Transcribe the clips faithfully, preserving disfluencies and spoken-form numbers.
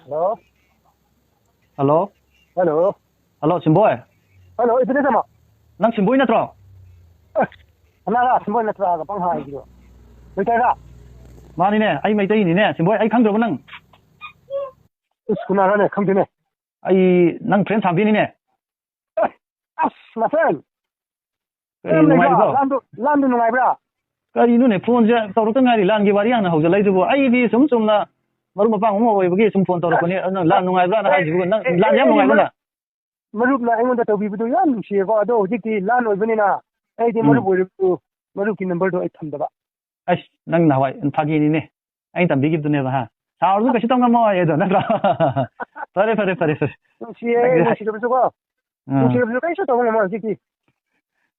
Hello. Hello. Hello. Hello, ꯁꯤꯝꯕꯣꯏ꯫ Hello, ꯏꯕꯨꯙꯧ ꯆꯥꯃ꯫ ꯅꯪ ꯁꯤꯝꯕꯣꯏ ꯅꯠꯇ꯭ꯔꯣ? ꯑꯁ, ꯀꯅꯥꯔ ꯁꯤꯝꯕꯣꯏ ꯅꯠꯇ꯭ꯔꯥꯒ ꯄꯪꯍꯥꯏ ꯍꯥꯏꯁꯤꯕꯣ? ꯃꯩꯇꯩꯔ? ꯃꯥꯅꯤꯅꯦ, ꯑꯩ ꯃꯩꯇꯩꯅꯤꯅꯦ, ꯁꯤꯝꯕꯣꯏ꯫ ꯑꯩ ꯈꯪꯗ꯭ꯔꯕ ꯅꯪ? ꯏꯁ, ꯀꯅꯥꯔꯅꯦ? ꯈꯪꯗꯦꯅꯦ꯫ ꯑꯩ ꯅꯪ friend ꯁꯥꯝꯕꯤꯅꯤꯅꯦ꯫ ꯑꯦ, ꯑꯁ, my friend꯫ ꯀꯔꯤ ꯀꯔꯝ ꯂꯩꯕ꯭ꯔꯥ? ꯅꯨꯡꯉꯥꯏꯔꯤꯕꯣ? ꯂꯥꯟꯗꯨ, ꯂꯥꯟꯗꯨ ꯅꯨꯡꯉꯥꯏꯕ꯭ꯔꯥ? ꯀꯔꯤꯅꯣꯅꯦ, phoneꯁꯦ ꯇꯧꯔꯛꯇ ꯉꯥꯏꯔꯤ, ꯂꯥꯟꯒꯤ ꯋꯥꯔꯤ ꯍꯥꯟꯅ ꯍꯧꯖꯤꯜꯂꯛꯏꯗꯨꯕꯨ? ꯑꯩꯗꯤ ꯁꯨꯝ ꯆꯨꯝꯅ ꯃꯔꯨꯞ ꯃꯄꯥꯡ ꯑꯃ ꯑꯣꯏꯕꯒꯤ ꯁꯨꯝ phone ꯇꯧꯔꯛꯄꯅꯤ꯫ ꯑꯗꯨ ꯅꯪ ꯂꯥꯟ ꯅꯨꯡꯉꯥꯏꯕ꯭ꯔꯥꯅ ꯑꯦ, ꯍꯥꯏꯁꯤꯕꯨ? ꯅꯪ ꯑꯦ, ꯂꯥꯟ ꯌꯥꯝ ꯑꯩꯗꯤ ꯅꯨꯡꯉꯥꯏꯕ꯭ꯔꯥ ꯃꯔꯨꯞ, ꯅꯪ? ꯃꯔꯨꯞꯅ ꯑꯩꯉꯣꯟꯗ ꯇꯧꯕꯤꯕꯗꯨ ꯌꯥꯝ ꯅꯨꯡꯁꯤꯌꯦꯀꯣ꯫ ꯑꯗꯣ ꯍꯧꯖꯤꯛꯇꯤ ꯂꯥꯟ ꯑꯣꯏꯕꯅꯤꯅ ꯑꯩꯗꯤ ꯎꯝ꯫ ꯃꯔꯨꯞ ꯑꯣꯏꯔꯁꯨ ꯃꯔꯨꯞꯀꯤ numberꯗꯣ ꯑꯩ ꯊꯝꯗꯕ꯫ ꯑꯁ, ꯅꯪ ꯅꯍꯥꯟꯋꯥꯏ ꯐꯥꯒꯤꯅꯤꯅꯦ꯫ ꯑꯩꯅ ꯇꯝꯕꯤꯈꯤꯕꯗꯨꯅꯦꯕ, ꯍꯥ? ꯁꯥꯎꯔꯁꯨ ꯀꯩꯁꯨ ꯇꯧ ꯉꯝꯃꯣꯏ ꯑꯗꯣ, ꯅꯠꯇ꯭ꯔꯣ? ꯐꯔꯦ, ꯐꯔꯦ, ꯐꯔꯦ, ꯐꯔꯦ꯫ ꯅꯨꯡꯁꯤꯌꯦ, ꯅꯪꯒꯤꯁꯦ ꯍꯥꯏ-, ꯅꯨꯡꯁꯤꯗꯕꯁꯨ ꯀꯣ꯫ ꯑꯥ꯫ ꯅꯨꯡꯁꯤꯗꯕꯁꯨ ꯀꯩꯁꯨ ꯇꯧꯕ ꯉꯝꯃꯣꯏ ꯍꯧꯖꯤꯛꯇꯤ꯫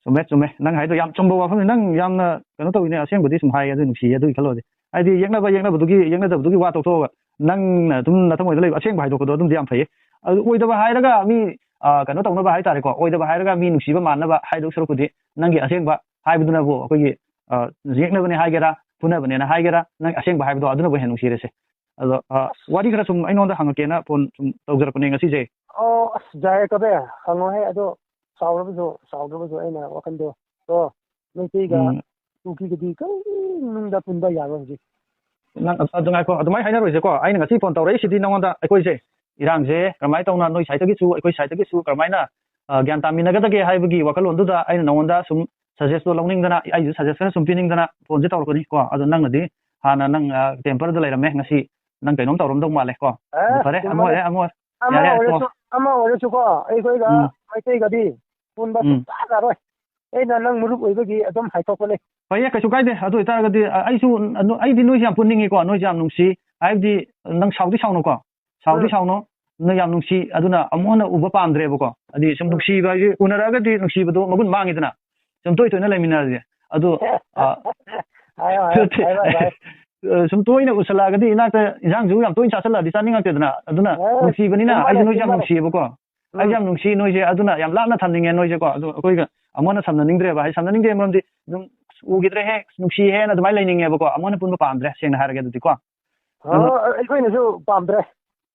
ꯆꯨꯝꯃꯦ, ꯆꯨꯝꯃꯦ꯫ ꯅꯪ ꯍꯥꯏꯗꯣ ꯌꯥꯝ ꯆꯨꯝꯕ ꯋꯥꯐꯝꯅꯤ꯫ ꯅꯪ ꯌꯥꯝꯅ ꯀꯩꯅꯣ ꯇꯧꯋꯤꯅꯦ, ꯑꯁꯦꯡꯕꯗꯤ ꯁꯨꯝ ꯍꯥꯏꯌꯦ, ꯑꯗꯨ ꯅꯨꯡꯁꯤꯌꯦ, ꯑꯗꯨꯒꯤ ꯈꯜꯂꯨꯔꯗꯤ꯫ ꯍꯥꯏꯗꯤ ꯌꯦꯛꯅꯕ ꯌꯦꯛꯅꯕꯗꯨꯒꯤ, ꯌꯦꯛꯅꯗꯕꯗꯨꯒꯤ ꯋꯥ ꯇꯣꯛꯊꯣꯛꯑꯒ, ꯅꯪꯅ ꯑꯗꯨꯝ ꯅꯊꯃꯣꯏꯗ ꯂꯩꯕ ꯑꯁꯦꯡꯕ ꯍꯥꯏꯗꯣꯛꯄꯗꯣ ꯑꯗꯨꯝꯗꯤ ꯌꯥꯝ ꯐꯩꯌꯦ꯫ ꯑꯗꯨ ꯑꯣꯏꯗꯕ ꯍꯥꯏꯔꯒ ꯃꯤ, ꯑ, ꯀꯩꯅꯣ ꯇꯧꯅꯕ ꯍꯥꯏꯇꯥꯔꯦꯀꯣ, ꯑꯣꯏꯗꯕ ꯍꯥꯏꯔꯒ ꯃꯤ ꯅꯨꯡꯁꯤꯕ ꯃꯥꯟꯅꯕ ꯍꯥꯏꯗꯧ ꯁꯔꯨꯛꯄꯨꯗꯤ, ꯅꯪꯒꯤ ꯑꯁꯦꯡꯕ ꯍꯥꯏꯕꯗꯨꯅꯕꯨ ꯑꯩꯈꯣꯏꯒꯤ, ꯑ, ꯌꯦꯛꯅꯕꯅꯦ ꯍꯥꯏꯒꯦꯔꯥ, ꯐꯨꯅꯕꯅꯦꯅ ꯍꯥꯏꯒꯦꯔꯥ, ꯅꯪ ꯑꯁꯦꯡꯕ ꯍꯥꯏꯕꯗꯣ ꯑꯗꯨꯅꯕꯨ ꯍꯦꯟꯅ ꯅꯨꯡꯁꯤꯔꯁꯦ꯫ ꯑꯗꯣ, ꯑ, ꯑꯁ꯫ ꯋꯥꯔꯤ ꯈꯔ ꯁꯨꯝ ꯑꯩꯉꯣꯟꯗ ꯍꯪꯉꯛꯀꯦꯅ phone ꯁꯨꯝ ꯇꯧꯖꯔꯛꯄꯅꯦ ꯉꯁꯤꯁꯦ꯫ ꯑꯣ, ꯑꯁ, ꯌꯥꯏꯌꯦ ꯀꯕꯦ, ꯍꯪꯉꯣꯍꯦ꯫ ꯑꯗꯣ ꯆꯥꯎꯔꯕꯁꯨ ꯆꯥꯎꯗ꯭ꯔꯕꯁꯨ ꯑꯩꯅ ꯋꯥꯈꯜꯗꯣ, ꯀꯣ, ꯃꯩꯇꯩꯒ ꯎꯝ꯫ ꯀꯨꯀꯤꯒꯗꯤ ꯀꯔꯤꯅꯨꯡꯗ ꯄꯨꯟꯕ ꯌꯥꯔꯣꯏ ꯍꯧꯖꯤꯛ꯫ ꯅꯪ ꯑꯗꯨ ꯉꯥꯏꯈꯣ, ꯑꯗꯨꯃꯥꯏꯅ ꯍꯥꯏꯅꯔꯣꯏꯁꯦꯀꯣ꯫ ꯑꯩꯅ ꯉꯁꯤ phone ꯇꯧꯔꯛꯏꯁꯤꯗꯤ ꯅꯉꯣꯟꯗ, ꯑꯩꯈꯣꯏꯁꯦ ꯏꯔꯥꯡꯁꯦ ꯀꯔꯝꯍꯥꯏꯅ ꯇꯧꯅ ꯅꯣꯏ side ꯇꯒꯤꯁꯨ ꯑꯩꯈꯣꯏ side ꯇꯒꯤꯁꯨ ꯀꯔꯝꯍꯥꯏꯅ, ꯑ, ꯒ꯭ꯌꯥꯟ ꯇꯥꯃꯤꯟꯅꯒꯗꯒꯦ ꯍꯥꯏꯕꯒꯤ ꯋꯥꯈꯜꯂꯣꯟꯗꯨꯗ ꯑꯩꯅ ꯅꯉꯣꯟꯗ ꯁꯨꯝ suggest ꯇꯣ ꯂꯧꯅꯤꯡꯗꯅ, ꯑꯩꯁꯨ suggest ꯈꯔ ꯁꯨꯝ ꯄꯤꯅꯤꯡꯗꯅ phone ꯁꯦ ꯇꯧꯔꯛꯄꯅꯤ ꯀꯣ꯫ ꯑꯗꯣ ꯅꯪꯅꯗꯤ ꯍꯥꯟꯅ ꯅꯪ, ꯑ, temper ꯗ ꯂꯩꯔꯝꯃꯦ, ꯉꯁꯤ ꯅꯪ ꯀꯩꯅꯣꯝ ꯇꯧꯔꯝꯗꯧ ꯃꯥꯜꯂꯦ ꯀꯣ꯫ ꯑꯦ, ꯑꯗꯨ ꯐꯔꯦ, ꯑꯃ ꯆꯨꯝꯕꯅꯦ꯫ ꯑꯣꯏꯔꯦ, ꯑꯃ ꯑꯣꯏꯔꯦ꯫ ꯑꯃ ꯌꯥꯔꯦ, ꯌꯥꯔꯦ, ꯇꯣꯛꯑꯣ꯫ ꯑꯣꯏꯔꯁꯨ, ꯑꯃ ꯑꯣꯏꯔꯁꯨꯀꯣ, ꯑꯩꯈꯣꯏꯒ ꯎꯝ꯫ ꯃꯩꯇꯩꯒꯗꯤ ꯄꯨꯟꯕ ꯎꯝ꯫ ꯁꯨꯡꯌꯥ ꯌꯥꯔꯣꯏ꯫ ꯑꯩꯅ ꯅꯪ ꯃꯔꯨꯞ ꯑꯣꯏꯕꯒꯤ ꯑꯗꯨꯝ ꯍꯥꯏꯗꯣꯛꯄꯅꯦ꯫ ꯐꯩꯌꯦ, ꯀꯩꯁꯨ ꯀꯥꯏꯗꯦ꯫ ꯑꯗꯨ ꯑꯣꯏꯇꯥꯔꯒꯗꯤ, ꯑ, ꯑꯩꯁꯨ, ꯑ, ꯅꯣ-, ꯑꯩꯗꯤ ꯅꯣꯏꯁꯦ ꯌꯥꯝ ꯄꯨꯟꯅꯤꯡꯉꯤꯀꯣ, ꯅꯣꯏꯁꯦ ꯌꯥꯝ ꯅꯨꯡꯁꯤ꯫ ꯍꯥꯏꯕꯗꯤ, ꯅꯪ ꯁꯥꯎꯗꯤ ꯁꯥꯎꯅꯨꯀꯣ, ꯁꯥꯎꯗꯤ ꯎꯝ꯫ ꯁꯥꯎꯅꯨ, ꯅꯣꯏ ꯌꯥꯝ ꯅꯨꯡꯁꯤ꯫ ꯑꯗꯨꯅ ꯑꯃꯨꯛ ꯍꯟꯅ ꯎꯕ ꯄꯥꯝꯗ꯭ꯔꯦꯕꯀꯣ꯫ ꯍꯥꯏꯗꯤ ꯁꯨꯝ ꯎꯝ꯫ ꯅꯨꯡꯁꯤꯕ ꯍꯥꯏꯁꯦ ꯎꯅꯔꯛꯑꯒꯗꯤ ꯅꯨꯡꯁꯤꯕꯗꯣ ꯃꯒꯨꯟ ꯃꯥꯡꯉꯤꯗꯅ꯫ ꯁꯨꯝ ꯇꯣꯏ ꯇꯣꯏꯅ ꯂꯩꯃꯤꯟꯅꯔꯗꯤ꯫ ꯑꯗꯨ, ꯑ, ꯍꯥꯏꯌꯣ, ꯍꯥꯏꯌꯣ, ꯍꯥꯏꯌꯣ, ꯍꯥꯏꯌꯣ꯫ ꯑ, ꯁꯨꯝ ꯇꯣꯏꯅ ꯎꯁꯜꯂꯛꯑꯒꯗꯤ ꯏꯅꯥꯛꯇ ꯏꯟꯖꯥꯡꯁꯨ ꯌꯥꯝ ꯇꯣꯏꯅ ꯆꯥꯁꯜꯂꯛꯑꯗꯤ ꯆꯥꯅꯤꯡꯉꯛꯇꯦꯗꯅ꯫ ꯑꯗꯨꯅ ꯑꯦ, ꯅꯨꯡꯁꯤꯕꯅꯤꯅ ꯆꯨꯝꯃꯦ, ꯑꯩꯁꯨ ꯅꯣꯏꯁꯦ ꯌꯥꯝ ꯆꯨꯝꯃꯦ꯫ ꯅꯨꯡꯁꯤꯌꯦꯕꯀꯣ꯫ ꯑꯩꯁꯨ ꯎꯝ꯫ ꯌꯥꯝ ꯅꯨꯡꯁꯤ ꯅꯣꯏꯁꯦ, ꯑꯗꯨꯅ ꯌꯥꯝ ꯂꯥꯞꯅ ꯊꯝꯅꯤꯡꯉꯦ ꯅꯣꯏꯁꯦꯀꯣ꯫ ꯑꯗꯨ ꯑꯩꯈꯣꯏꯒ ꯑꯃꯨꯛ ꯍꯟꯅ ꯁꯝꯅꯅꯤꯡꯗ꯭ꯔꯦꯕ꯫ ꯍꯥꯏꯗꯤ ꯁꯝꯅꯅꯤꯡꯗꯦ ꯃꯔꯝꯗꯤ ꯑꯗꯨꯝ ꯎꯈꯤꯗ꯭ꯔꯦꯍꯦ, ꯅꯨꯡꯁꯤꯍꯦꯅ ꯑꯗꯨꯃꯥꯏꯅ ꯂꯩꯅꯤꯡꯉꯦꯕꯀꯣ꯫ ꯑꯃꯨꯛ ꯍꯟꯅ ꯄꯨꯟꯕ ꯄꯥꯝꯗ꯭ꯔꯦ, ꯁꯦꯡꯅ ꯍꯥꯏꯔꯒꯦ ꯑꯗꯨꯗꯤꯀꯣ꯫ ꯑꯗꯨ ꯑꯣ, ꯑꯩꯈꯣꯏꯅꯁꯨ ꯄꯥꯝꯗ꯭ꯔꯦ꯫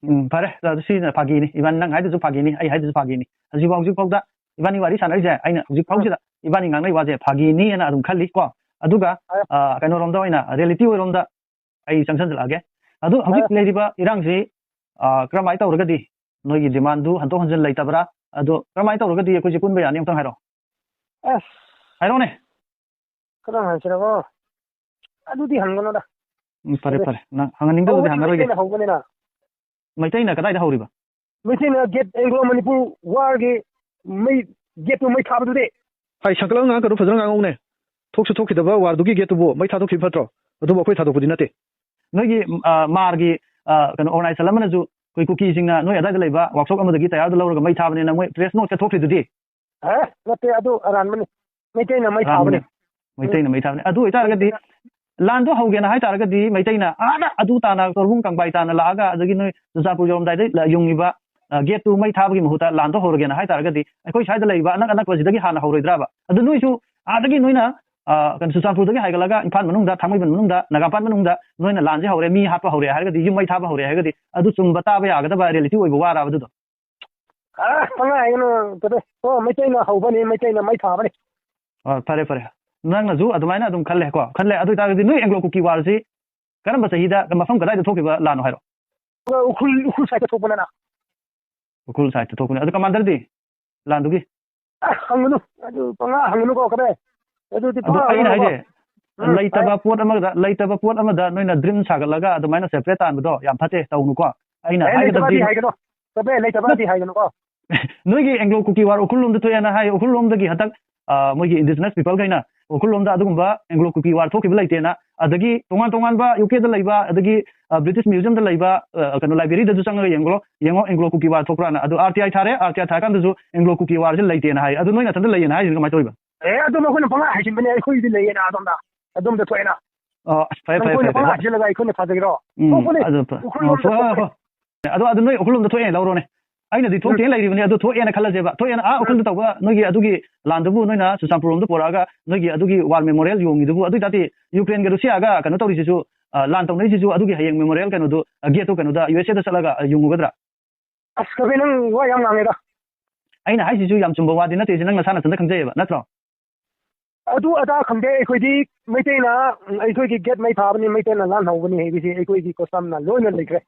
ꯎꯝ, ꯐꯔꯦ, ꯑꯗꯨ ꯁꯤꯅ ꯐꯥꯒꯤꯅꯤ, ꯏꯕꯥꯅꯤ, ꯅꯪ ꯍꯥꯏꯗꯨꯁꯨ ꯐꯥꯒꯤꯅꯤ, ꯑꯩ ꯍꯥꯏꯗꯨꯁꯨ ꯐꯥꯒꯤꯅꯤ꯫ ꯍꯧꯖꯤꯛꯐꯥꯎ, ꯍꯧꯖꯤꯛꯐꯥꯎꯗ ꯏꯕꯥꯅꯤ ꯋꯥꯔꯤ ꯁꯥꯟꯅꯔꯤꯁꯦ, ꯑꯩꯅ ꯍꯧꯖꯤꯛ ꯐꯥꯎꯁꯤꯗ ꯏꯕꯥꯅꯤ ꯉꯥꯡꯅꯩ ꯋꯥꯁꯦ ꯐꯥꯒꯤꯅꯤ ꯍꯥꯏꯅ ꯑꯗꯨꯝ ꯈꯜꯂꯤ ꯀꯣ꯫ ꯑꯗꯨꯒ, ꯐꯔꯦ꯫ ꯑ, ꯀꯩꯅꯣꯔꯣꯝꯗ ꯑꯣꯏꯅ, ꯔꯤꯌꯦꯂꯤꯇꯤ ꯑꯣꯏꯔꯣꯝꯗ ꯑꯩ ꯆꯪꯁꯤꯜꯂꯛꯑꯒꯦ꯫ ꯑꯗꯨ ꯍꯧꯖꯤꯛ ꯐꯔꯦ꯫ ꯂꯩꯔꯤꯕ ꯏꯔꯥꯡꯁꯤ, ꯑ, ꯀꯔꯝꯍꯥꯏꯅ ꯇꯧꯔꯒꯗꯤ ꯅꯣꯏꯒꯤ ꯗꯤꯃꯥꯟꯗꯨ ꯍꯟꯗꯣꯛ ꯍꯟꯖꯤꯟ ꯂꯩꯇꯕ꯭ꯔꯥ? ꯑꯗꯣ ꯀꯔꯝꯍꯥꯏꯅ ꯇꯧꯔꯒꯗꯤ ꯑꯩꯈꯣꯏꯁꯦ ꯄꯨꯟꯕ ꯌꯥꯅꯤ? ꯑꯝꯇꯪ ꯍꯥꯏꯔꯛꯑꯣ꯫ ꯑꯁ꯫ ꯍꯥꯏꯔꯛꯑꯣꯅꯦ꯫ ꯀꯔꯝ ꯍꯥꯏꯁꯤꯔꯀꯣ? ꯑꯗꯨꯗꯤ ꯍꯪꯒꯅꯨꯗ꯫ ꯎꯝ, ꯐꯔꯦ, ꯑꯗꯨꯗꯤ ꯐꯔꯦ꯫ ꯅꯪ ꯍꯪꯍꯟꯅꯤꯡꯗꯕꯗꯨꯗꯤ ꯍꯧꯕꯗꯤ ꯍꯪꯉꯔꯣꯏꯒꯦ꯫ ꯃꯩꯇꯩꯅ ꯍꯧꯕꯅꯤꯅ꯫ ꯃꯩꯇꯩꯅ ꯀꯗꯥꯏꯗ ꯍꯧꯔꯤꯕ? ꯃꯩꯇꯩꯅ ꯒꯦꯠ, ꯑꯦꯡꯒ꯭ꯂꯣ ꯃꯅꯤꯄꯨꯔ ꯋꯥꯔꯒꯤ ꯃꯩ, ꯒꯦꯠꯇꯨ ꯃꯩ ꯊꯥꯕꯗꯨꯗꯤ꯫ ꯍꯥꯏ, ꯁꯪꯀꯠꯂꯒ ꯉꯥꯡꯉꯛꯀꯅꯨ, ꯐꯖꯅ ꯉꯥꯡꯉꯛꯎꯅꯦ꯫ ꯊꯣꯛꯁꯨ ꯊꯣꯛꯈꯤꯗꯕ ꯋꯥꯔꯗꯨꯒꯤ ꯒꯦꯠꯇꯨꯕꯨ ꯃꯩ ꯊꯥꯗꯣꯛꯈꯤꯕ ꯐꯠꯇ꯭ꯔꯣ? ꯑꯗꯨꯕꯨ ꯑꯩꯈꯣꯏ ꯊꯥꯗꯣꯛꯄꯗꯤ ꯅꯠꯇꯦ꯫ ꯅꯣꯏꯒꯤ, ꯑ, ꯃꯥꯔꯒꯤ, ꯑ, ꯀꯩꯅꯣ, ꯑꯣꯔꯒꯅꯥꯏꯖꯦꯁꯟ ꯑꯃꯅꯁꯨ ꯑꯩꯈꯣꯏ ꯀꯨꯀꯤꯁꯤꯡꯅ ꯅꯣꯏ ꯑꯗꯥꯏꯗ ꯂꯩꯕ ꯋꯥꯛꯁꯣꯞ ꯑꯃꯗꯒꯤ ꯇꯌꯥꯔꯗꯨ ꯂꯧꯔꯒ ꯃꯩ ꯊꯥꯕꯅꯦꯅ ꯃꯣꯏ ꯄ꯭ꯔꯦꯁ ꯅꯣꯠꯀ ꯊꯣꯛꯈ꯭ꯔꯤꯗꯨꯗꯤ꯫ ꯑꯦ, ꯅꯠꯇꯦ, ꯑꯗꯨ ꯑꯔꯥꯟꯕꯅꯤ꯫ ꯃꯩꯇꯩꯅ ꯃꯩ ꯊꯥꯕꯅꯤ꯫ ꯑꯔꯥꯟꯕꯅꯤ꯫ ꯃꯩꯇꯩꯅ ꯃꯩ ꯊꯥꯕꯅꯤ꯫ ꯑꯗꯨ ꯑꯣꯏꯇꯥꯔꯒꯗꯤ ꯂꯥꯟꯗꯣ ꯍꯧꯒꯦꯅ ꯍꯥꯏꯇꯥꯔꯒꯗꯤ ꯃꯩꯇꯩꯅ ꯑꯥꯗ ꯑꯗꯨ ꯇꯥꯅ ꯇꯣꯔꯕꯨꯡ ꯀꯪꯕꯥꯏ ꯇꯥꯅ ꯂꯥꯛꯑꯒ, ꯑꯗꯒꯤ ꯅꯣꯏ ꯆꯨꯔꯆꯥꯟꯄꯨꯔ ꯌꯧꯔꯝꯗꯥꯏꯗ ꯂ-, ꯌꯨꯡꯉꯤꯕ, ꯑ, ꯒꯦꯠꯇꯨ ꯃꯩ ꯊꯥꯕꯒꯤ ꯃꯍꯨꯠꯇ ꯂꯥꯟꯗꯣ ꯍꯧꯔꯒꯦꯅ ꯍꯥꯏꯇꯥꯔꯒꯗꯤ ꯑꯩꯈꯣꯏ ꯁ꯭ꯋꯥꯏꯗ ꯂꯩꯔꯤꯕ ꯑꯅꯛ ꯑꯅꯛꯄꯁꯤꯗꯒꯤ ꯍꯥꯟꯅ ꯍꯧꯔꯣꯏꯗ꯭ꯔꯕ? ꯑꯗꯨ ꯅꯣꯏꯁꯨ ꯑꯥꯗꯒꯤ ꯅꯣꯏꯅ, ꯑ, ꯀꯩꯅꯣ, ꯆꯨꯔꯆꯥꯟꯄꯨꯔꯗꯒꯤ ꯍꯥꯏꯒꯠꯂꯒ ꯏꯝꯐꯥꯜ ꯃꯅꯨꯡꯗ, ꯊꯥꯡꯃꯩꯕꯟ ꯃꯅꯨꯡꯗ, ꯅꯥꯒꯥꯄꯥꯠ ꯃꯅꯨꯡꯗ ꯅꯣꯏꯅ ꯂꯥꯟꯁꯦ ꯍꯧꯔꯦ, ꯃꯤ ꯍꯥꯠꯄ ꯍꯧꯔꯦ ꯍꯥꯏꯔꯒꯗꯤ, ꯌꯨꯝ ꯃꯩ ꯊꯥꯕ ꯍꯧꯔꯦ ꯍꯥꯏꯔꯒꯗꯤ ꯑꯗꯨ ꯆꯨꯝꯕ ꯇꯥꯕ ꯌꯥꯒꯗꯕ ꯔꯤꯌꯦꯂꯤꯇꯤ ꯑꯣꯏꯕ ꯋꯥꯔꯕ ꯑꯗꯨꯗꯣ? ꯑ, ꯄꯪꯍꯥꯏ ꯍꯥꯏꯒꯅꯨ, ꯀꯩꯅꯣ, ꯑꯣ, ꯃꯩꯇꯩꯅ ꯍꯧꯕꯅꯤ, ꯃꯩꯇꯩꯅ ꯃꯩ ꯊꯥꯕꯅꯤ꯫ ꯑ, ꯐꯔꯦ, ꯐꯔꯦ꯫ ꯅꯪꯅꯁꯨ ꯑꯗꯨꯃꯥꯏꯅ ꯑꯗꯨꯝ ꯈꯜꯂꯦ ꯀꯣ꯫ ꯈꯜꯂꯦ꯫ ꯑꯗꯨ ꯑꯣꯏꯇꯥꯔꯒꯗꯤ ꯅꯣꯏ ꯑꯦꯡꯒ꯭ꯂꯣ ꯀꯨꯀꯤ ꯋꯥꯔꯁꯤ ꯀꯔꯝꯕ ꯆꯍꯤꯗ, ꯃꯐꯝ ꯀꯗꯥꯏꯗ ꯊꯣꯛꯈꯤꯕ ꯂꯥꯟꯅꯣ ꯍꯥꯏꯔꯣ? ꯎꯈ꯭ꯔꯨꯜ, ꯎꯈ꯭ꯔꯨꯜ ꯁꯥꯏꯠꯇ ꯊꯣꯛꯄꯅꯤꯅ꯫ ꯎꯈ꯭ꯔꯨꯜ ꯁꯥꯏꯠꯇ ꯊꯣꯛꯄꯅꯦ꯫ ꯑꯗꯨ ꯀꯃꯥꯟꯗꯔꯗꯤ ꯂꯥꯟꯗꯨꯒꯤ? ꯑ, ꯍꯪꯒꯅꯨ꯫ ꯑꯗꯨ ꯄꯪꯍꯥ ꯍꯪꯒꯅꯨꯀꯣ, ꯀꯗꯥꯏ? ꯑꯗꯨꯗꯤ ꯑꯗꯣ ꯄꯪꯍꯥ ꯑꯩꯅ ꯍꯪꯒꯅꯨꯀꯣ꯫ ꯍꯥꯏꯁꯦ, ꯎꯝ, ꯂꯩꯇꯕ ꯍꯥꯏ꯫ ꯄꯣꯠ ꯑꯃꯗ, ꯂꯩꯇꯕ ꯄꯣꯠ ꯑꯃꯗ ꯅꯣꯏꯅ ꯗ꯭ꯔꯤꯝ ꯁꯥꯒꯠꯂꯒ ꯑꯗꯨꯃꯥꯏꯅ ꯁꯦꯄꯔꯦꯠ ꯇꯥꯟꯕꯗꯣ ꯌꯥꯝ ꯐꯠꯇꯦ, ꯇꯧꯅꯨꯀꯣ꯫ ꯑꯩꯅ ꯑꯦ, ꯍꯥꯏꯒꯗꯕꯗꯤ ꯂꯩꯇꯕꯗꯤ ꯍꯥꯏꯒꯅꯨ꯫ ꯀꯗꯥꯏ ꯂꯩꯇꯕꯗꯤ ꯍꯥꯏꯒꯅꯨꯀꯣ꯫ ꯅꯣꯏꯒꯤ ꯑꯦꯡꯒ꯭ꯂꯣ ꯀꯨꯀꯤ ꯋꯥꯔ ꯎꯈ꯭ꯔꯨꯜ ꯂꯣꯝꯗ ꯊꯣꯛꯑꯦꯅ ꯍꯥꯏ, ꯎꯈ꯭ꯔꯨꯜ ꯂꯣꯝꯗꯒꯤ ꯍꯟꯗꯛ, ꯑ, ꯃꯣꯏꯒꯤ ꯏꯟꯗꯤꯖꯤꯅꯁ ꯄꯤꯄꯜꯈꯩꯅ ꯎꯈ꯭ꯔꯨꯜ ꯂꯣꯝꯗ ꯑꯗꯨꯒꯨꯝꯕ ꯑꯦꯡꯒ꯭ꯂꯣ ꯀꯨꯀꯤ ꯋꯥꯔ ꯊꯣꯛꯈꯤꯕ ꯂꯩꯇꯦꯅ, ꯑꯗꯒꯤ ꯇꯣꯉꯥꯟ ꯇꯣꯉꯥꯟꯕ ꯌꯨ ꯀꯦꯗ ꯂꯩꯕ, ꯑꯗꯒꯤ, ꯑ, ꯕ꯭ꯔꯤꯇꯤꯁ ꯃ꯭ꯌꯨꯖꯤꯌꯝꯗ ꯂꯩꯕ, ꯑ, ꯀꯩꯅꯣ, ꯂꯥꯏꯕ꯭ꯔꯦꯔꯤꯗꯁꯨ ꯆꯪꯉꯒ ꯌꯦꯡꯈ꯭ꯔꯣ, ꯌꯦꯡꯉꯣ ꯑꯦꯡꯒ꯭ꯂꯣ ꯀꯨꯀꯤ ꯋꯥꯔ ꯊꯣꯛꯄ꯭ꯔꯥꯅ꯫ ꯑꯗꯨ ꯑꯥꯔ ꯇꯤ ꯑꯥꯏ ꯊꯥꯔꯦ, ꯑꯥꯔ ꯇꯤ ꯑꯥꯏ ꯊꯥꯔꯀꯥꯟꯗꯁꯨ ꯑꯦꯡꯒ꯭ꯂꯣ ꯀꯨꯀꯤ ꯋꯥꯔꯁꯦ ꯂꯩꯇꯦꯅ ꯍꯥꯏ꯫ ꯑꯗꯨ ꯅꯣꯏ ꯅꯊꯟꯗ ꯂꯩꯌꯦꯅ ꯍꯥꯏꯁꯤꯅ ꯀꯃꯥꯏꯅ ꯇꯧꯔꯤꯕ? ꯑꯦ, ꯑꯗꯨ ꯃꯈꯣꯏꯅ ꯄꯪꯍꯥꯏ ꯍꯥꯏꯖꯤꯟꯕꯅꯦ, ꯑꯩꯈꯣꯏꯒꯤꯗꯤ ꯂꯩꯌꯦꯅ ꯑꯗꯣꯝꯗ, ꯑꯗꯣꯝꯗ ꯊꯣꯛꯑꯦꯅ꯫ ꯑ, ꯑꯁ, ꯐꯔꯦ, ꯐꯔꯦ, ꯅꯈꯣꯏꯅ ꯐꯔꯦ, ꯐꯔꯦ, ꯄꯪꯍꯥꯏ ꯐꯔꯦ꯫ ꯍꯥꯏꯖꯤꯜꯂꯒ ꯑꯩꯈꯣꯏꯅ ꯊꯥꯖꯒꯦꯔꯣ? ꯎꯝ, ꯊꯣꯛꯄꯅꯦ꯫ ꯑꯗꯨ ꯐ-, ꯎꯈ꯭ꯔꯨꯜ ꯑ, ꯂꯣꯝꯗ ꯐ-, ꯊꯣꯛꯄꯅꯦ꯫ ꯐ-, ꯑꯗꯣ ꯑꯗꯨ ꯅꯣꯏ ꯎꯈ꯭ꯔꯨꯜ ꯂꯣꯝꯗ ꯊꯣꯛꯑꯦꯅ ꯂꯧꯔꯣꯅꯦ꯫ ꯑꯩꯅꯗꯤ ꯎꯝ꯫ ꯊꯣꯛꯇꯦꯅ ꯂꯩꯔꯤꯕꯅꯤ, ꯑꯗꯨ ꯊꯣꯛꯑꯦꯅ ꯈꯜꯂꯁꯦꯕ꯫ ꯊꯣꯛꯑꯦꯅ ꯑꯥ ꯎꯝ꯫ ꯎꯈ꯭ꯔꯨꯜꯗ ꯇꯧꯕ ꯅꯣꯏꯒꯤ ꯑꯗꯨꯒꯤ ꯂꯥꯟꯗꯨꯕꯨ ꯅꯣꯏꯅ ꯆꯨꯔꯆꯥꯟꯄꯨꯔ ꯂꯣꯝꯗ ꯄꯨꯔꯛꯑꯒ ꯅꯣꯏꯒꯤ ꯑꯗꯨꯒꯤ ꯋꯥꯔ ꯃꯦꯃꯣꯔꯤꯌꯦꯜ ꯌꯣꯡꯉꯤꯗꯨꯕꯨ, ꯑꯗꯨ ꯑꯣꯏꯇꯥꯔꯗꯤ ꯌꯨꯀ꯭ꯔꯦꯟꯒ ꯔꯨꯁꯤꯌꯥꯒ ꯀꯩꯅꯣ ꯇꯧꯔꯤꯁꯤꯁꯨ, ꯑ, ꯂꯥꯟ ꯇꯧꯅꯔꯤꯁꯤꯁꯨ ꯑꯗꯨꯒꯤ ꯍꯌꯦꯡ ꯃꯦꯃꯣꯔꯤꯌꯦꯜ ꯀꯩꯅꯣꯗꯣ, ꯑ, ꯒꯦꯠꯇꯣ ꯀꯩꯅꯣꯗ, ꯌꯨ ꯑꯦꯁ ꯑꯦꯗ ꯆꯠꯂꯒ, ꯑ, ꯌꯨꯡꯉꯨꯒꯗ꯭ꯔꯥ? ꯑꯁ, ꯀꯕꯤ, ꯅꯪ ꯋꯥ ꯌꯥꯝ ꯉꯥꯡꯉꯦꯗ꯫ ꯑꯩꯅ ꯍꯥꯏꯁꯤꯁꯨ ꯌꯥꯝ ꯆꯨꯝꯕ ꯋꯥꯗꯤ ꯅꯠꯇꯦ, ꯁꯤ ꯅꯪ ꯅꯁꯥ ꯅꯊꯟꯇ ꯈꯪꯖꯩꯌꯦꯕ, ꯅꯠꯇ꯭ꯔꯣ? ꯑꯗꯨ ꯑꯗꯥ ꯈꯪꯗꯦ, ꯑꯩꯈꯣꯏꯗꯤ ꯃꯩꯇꯩꯅ, ꯑꯩꯈꯣꯏꯒꯤ ꯒꯦꯠ ꯃꯩ ꯊꯥꯕꯅꯤ, ꯃꯩꯇꯩꯅ ꯂꯥꯟ ꯍꯧꯕꯅꯤ ꯍꯥꯏꯕꯁꯤ ꯑꯩꯈꯣꯏꯒꯤ ꯀꯣꯁꯇꯝꯅ ꯂꯣꯏꯅ ꯂꯩꯈ꯭ꯔꯦ꯫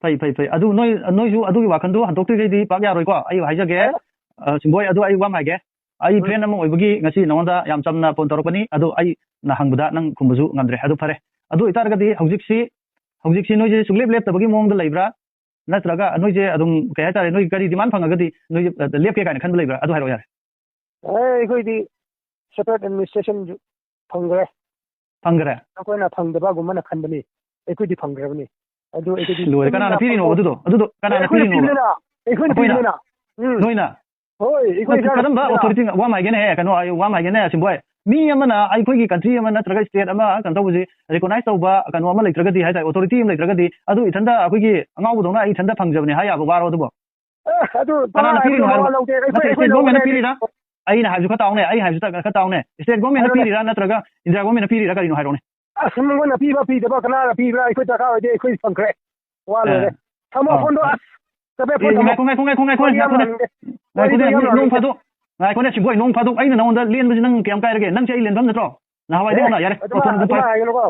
ꯐꯩ, ꯐꯩ, ꯐꯩ꯫ ꯑꯗꯨ ꯅꯣꯏ, ꯅꯣꯏꯁꯨ ꯑꯗꯨꯒꯤ ꯋꯥꯈꯟꯗꯣ ꯍꯟꯗꯣꯛꯇ꯭ꯔꯤꯈꯩꯗꯤ ꯄꯥꯛ ꯌꯥꯔꯣꯏꯀꯣ꯫ ꯑꯩ ꯍꯥꯏꯖꯒꯦ, ꯑ, ꯁꯤꯝꯕꯣꯏ, ꯑꯗꯨ ꯑꯩ ꯋꯥ ꯑꯃ ꯍꯥꯏꯒꯦ꯫ ꯑꯩ ꯎꯝ꯫ ꯐ꯭ꯔꯦꯟ ꯑꯃ ꯑꯣꯏꯕꯒꯤ ꯉꯁꯤ ꯅꯉꯣꯟꯗ ꯌꯥꯝ ꯆꯝꯅ ꯐꯣꯟ ꯇꯧꯔꯛꯄꯅꯤ, ꯑꯗꯣ ꯑꯩꯅ ꯍꯪꯕꯗ ꯅꯪ ꯈꯨꯝꯕꯁꯨ ꯉꯝꯗ꯭ꯔꯦ꯫ ꯑꯗꯨ ꯐꯔꯦ꯫ ꯑꯗꯨ ꯑꯣꯏꯇꯥꯔꯒꯗꯤ ꯍꯧꯖꯤꯛꯁꯤ, ꯍꯧꯖꯤꯛꯁꯤ ꯅꯣꯏꯁꯦ ꯁꯨꯡꯂꯦꯞ ꯂꯦꯞꯇꯕꯒꯤ ꯃꯑꯣꯡꯗ ꯂꯩꯕ꯭ꯔꯥ? ꯅꯠꯇ꯭ꯔꯒ ꯅꯣꯏꯁꯦ ꯑꯗꯨꯝ, ꯀꯩ ꯍꯥꯏꯇꯥꯔꯦ, ꯅꯣꯏ ꯀꯔꯤ ꯗꯤꯃꯥꯟ ꯐꯪꯉꯒꯗꯤ ꯅꯣꯏꯁꯦ, ꯑ, ꯂꯦꯞꯀꯦ ꯀꯥꯏꯅ ꯈꯟꯕ ꯂꯩꯕ꯭ꯔꯥ? ꯑꯗꯨ ꯍꯥꯏꯔꯛꯑꯣ ꯌꯥꯔꯦ꯫ ꯑꯦ, ꯑꯩꯈꯣꯏꯗꯤ ꯁꯦꯄꯔꯦꯠ ꯑꯦꯗꯃꯤꯅꯤꯁꯇ꯭ꯔꯦꯁꯟ ꯐꯪꯈ꯭ꯔꯦ꯫ ꯐꯪꯈ꯭ꯔꯦ? ꯑꯩꯈꯣꯏꯅ ꯐꯪꯗꯕꯒꯨꯝꯕꯅ ꯈꯟꯕꯅꯤ, ꯑꯩꯈꯣꯏꯗꯤ ꯐꯪꯈ꯭ꯔꯕꯅꯤ꯫ ꯑꯗꯨ ꯑꯩꯈꯣꯏꯗꯤ ꯂꯣꯏꯔꯦ꯫ ꯀꯅꯥꯅ ꯇꯨꯃꯤꯟꯅ ꯄꯤꯔꯤꯅꯣ ꯐꯝꯕ-, ꯑꯗꯨꯗꯣ? ꯑꯗꯨꯗꯣ ꯀꯅꯥꯅ ꯑꯩꯈꯣꯏꯅ ꯄꯤꯔꯤꯅꯣꯕ? ꯄꯤꯕꯅꯤꯅ, ꯑꯩꯈꯣꯏꯅ ꯑꯩꯈꯣꯏꯅ? ꯄꯤꯕꯅꯤꯅ꯫ ꯎꯝ꯫ ꯅꯣꯏꯅ? ꯍꯣꯏ, ꯑꯩꯈꯣꯏ ꯅꯠꯇꯦ, ꯏꯁꯥꯅ ꯀꯔꯝꯕ ꯄꯤꯕꯅꯤꯅ꯫ ꯑꯣꯊꯣꯔꯤꯇꯤ? ꯋꯥ ꯑꯃ ꯍꯥꯏꯒꯦꯅꯦꯍꯦ, ꯀꯩꯅꯣ, ꯑꯩ ꯋꯥ ꯑꯃ ꯍꯥꯏꯒꯦꯅꯦ, ꯁꯤꯝꯕꯣꯏ꯫ ꯃꯤ ꯑꯃꯅ ꯑꯩꯈꯣꯏꯒꯤ ꯀꯟꯇ꯭ꯔꯤ ꯑꯃ ꯅꯠꯇ꯭ꯔꯒ ꯁ꯭ꯇꯦꯠ ꯑꯃ ꯀꯩꯅꯣ ꯇꯧꯕꯁꯤ ꯔꯤꯀꯣꯅꯥꯏꯁ ꯇꯧꯕ ꯀꯩꯅꯣ ꯑꯃ ꯂꯩꯇ꯭ꯔꯒꯗꯤ, ꯍꯥꯏꯇꯥꯔꯦ, ꯑꯣꯊꯣꯔꯤꯇꯤ ꯑꯃ ꯂꯩꯇ꯭ꯔꯒꯗꯤ, ꯑꯗꯨ ꯏꯊꯟꯇ ꯑꯩꯈꯣꯏꯒꯤ ꯑꯉꯥꯎꯕꯗꯧꯅ ꯑꯩ ꯏꯊꯟꯇ ꯐꯪꯖꯕꯅꯦ ꯍꯥꯏ ꯌꯥꯕ ꯋꯥꯔꯣ ꯑꯗꯨꯕꯣ? ꯑꯦ, ꯑꯗꯨ ꯀꯅꯥꯅ ꯄꯪꯍꯥꯏ ꯄꯤꯔꯤꯅꯣ ꯍꯥꯏꯕ ꯍꯥꯏꯕ? ꯋꯥ ꯂꯧꯗꯦ꯫ ꯑꯩꯈꯣꯏ, ꯅꯠꯇꯦ, ꯑꯩꯈꯣꯏ ꯁ꯭ꯇꯦꯠ ꯒꯣꯔꯃꯦꯟꯅ ꯂꯧꯕꯅꯦ꯫ ꯄꯤꯔꯤꯔꯥ? ꯑꯩꯅ ꯍꯥꯏꯕꯁꯨ ꯈꯔ ꯇꯥꯎꯅꯦ, ꯑꯩ ꯍꯥꯏꯕꯁꯨ ꯈꯔ ꯈꯔ ꯇꯥꯎꯅꯦ꯫ ꯁ꯭ꯇꯦꯠ ꯒꯣꯔꯃꯦꯟꯅ ꯍꯥꯏꯔꯣꯅꯦ꯫ ꯄꯤꯔꯤꯔꯥ ꯅꯠꯇ꯭ꯔꯒ ꯏꯟꯗꯤꯌꯥ ꯒꯣꯔꯃꯦꯟꯅ ꯄꯤꯔꯤꯔꯥ, ꯀꯔꯤꯅꯣ ꯍꯥꯏꯔꯣꯅꯦ꯫ ꯑꯁ, ꯃꯉꯣꯟꯗ ꯄꯤꯕ ꯄꯤꯗꯕ ꯀꯅꯥꯅ ꯄꯤꯕ꯭ꯔꯥ? ꯑꯩꯈꯣꯏ ꯗꯔꯀꯥꯔ ꯑꯣꯏꯗꯦ, ꯑꯩꯈꯣꯏ ꯐꯪꯈ꯭ꯔꯦ꯫ ꯋꯥ ꯑꯦ꯫ ꯂꯣꯏꯔꯦ꯫ ꯊꯝꯃꯣ ꯑꯥ꯫ ꯐꯣꯟꯗꯣ, ꯑꯁ, ꯆꯠꯄꯦ ꯑꯦ, ꯐꯣꯟ ꯊꯝꯃꯣ꯫ ꯉꯥꯏꯈꯣ, ꯉꯥꯏꯈꯣ, ꯉꯥꯏꯈꯣ, ꯉꯥꯏꯈꯣ, ꯋꯥꯔꯤ ꯌꯥꯝ ꯉꯥꯏꯈꯣꯅꯦ꯫ ꯉꯥꯡꯅꯤꯡꯗꯦ꯫ ꯉꯥꯏꯈꯣꯅꯦ, ꯋꯥꯔꯤꯗꯣ ꯌꯥꯝ ꯃꯤ, ꯅꯣꯡ ꯉꯥꯡꯅꯤꯡꯗꯦ꯫ ꯐꯥꯗꯣꯛ, ꯉꯥꯏꯈꯣꯅꯦ, ꯁꯤꯕꯣꯏ, ꯅꯣꯡ ꯐꯥꯗꯣꯛ ꯑꯩꯅ ꯅꯉꯣꯟꯗ ꯂꯦꯟꯕꯁꯤ ꯅꯪ ꯀꯌꯥꯝ ꯀꯥꯏꯔꯒꯦ? ꯅꯪꯁꯦ ꯑꯩ ꯂꯦꯟꯐꯝ ꯅꯠꯇ꯭ꯔꯣ? ꯅꯍꯥꯟꯋꯥꯏꯗꯒꯤ ꯑꯗꯨꯃꯥꯏ-, ꯍꯧꯅ, ꯌꯥꯔꯦ, ꯑꯗꯨꯃꯥꯏ ꯄꯣꯊꯣꯟ ꯍꯥꯏꯒꯅꯨꯀꯣ꯫